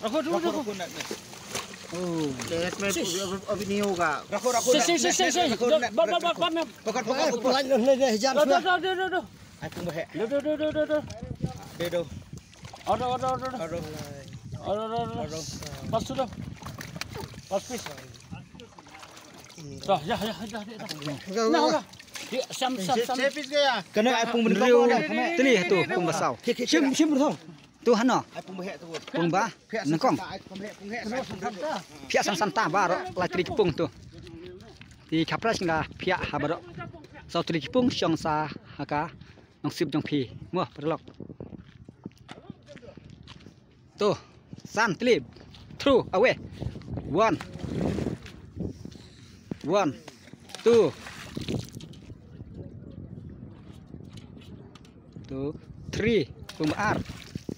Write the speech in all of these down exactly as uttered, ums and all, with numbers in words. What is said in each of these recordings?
Rakho, rakho, rakho. Oh. Next में अभी नहीं होगा। Rakho, rakho. Sing, sing, sing, sing. Ba, ba, ba, ba, ba. पकड़ पकड़ पकड़। Pelan noh ne ne jan. Do, do, do, do, do. Ai pung ba he. Do, do, do, do, do, do. De do. Order, order, order. Order. Order, order, order. Pas sudah. Pas pis. Dah, ya, ya, ya, ya. Nah, udah. Dia sam sam sam. Saya pis gaya. Kena ai pung bendong. Teli tu pung basau. Sim sim berdong. Tu hano. Ai pung ba he tu. Pung ba nengkong. Ai pung he pung he. Pia san san ta ba ro la tri pung tu. Ti khapra sing la pia ha ba ro. Sau tri pung song sa ha ka. Nong sip jong phi. Mo perlok. Tu san teli. Throw away. One. One. Two. Two. Three. Pung ba ar.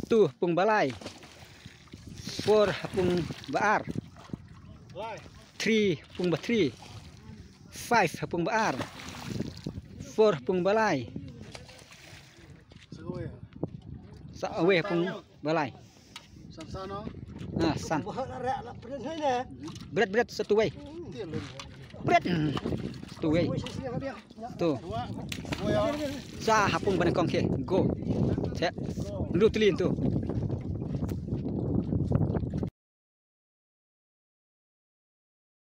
Two. Pung ba lai. Four. Pung ba ar. Three. Pung ba three. Five. Pung ba ar. Four. Pung ba lai. Sa away pung ba lai. Ah, san. Bret bret satu wei. Bret satu wei. Tu. Sa hapung bane kong ke go. Che. Ndu tlin tu.